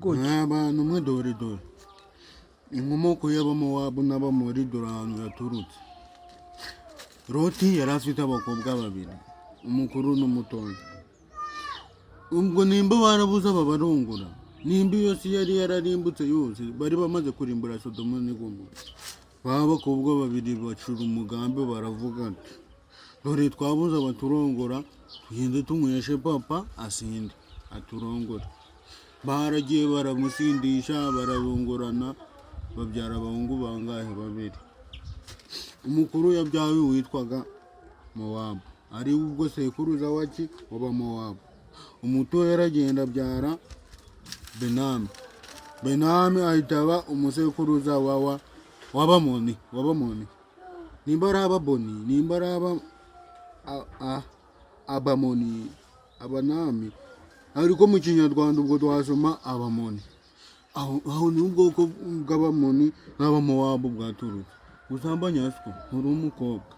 Ikigoryi. Mwa bantu mwe, dore dore inkomoko y'Abamowabu n'Abamori, dore ahantu yaturutse. Loti yari afite abakobwa babiri, umukuru n'umutoya. Ubwo nimba barabuze ababarongora, nimba iyo si yari yararimbutse yose, bari bamaze kurimbura Sodomu n'Igomora, ba bakobwa babiri bacura umugambi, baravuga ati: "Dore twabuze abaturongora, tugende tunyweshe papa asinde aturongore." Baragiye baramusindisha, bararongorana, babyara abahungu bangahe? Babiri. Umukuru yabyawe witwaga Mowabu, ari ubwo sekuruza waki? W'Abamowabu. Umuto yaragenda abyara Benami. Benami ahita aba umusekuruza wawa w'Abamoni. W'Abamoni, nimba ari Ababoni, nimba ari aba Abamoni, Abanami, ariko mu Kinyarwanda ubwo twasoma Abamoni. Aho ni ubwoko bw'Abamoni n'Abamowabu bwaturutse. Gusambanya siko nturi umukobwa.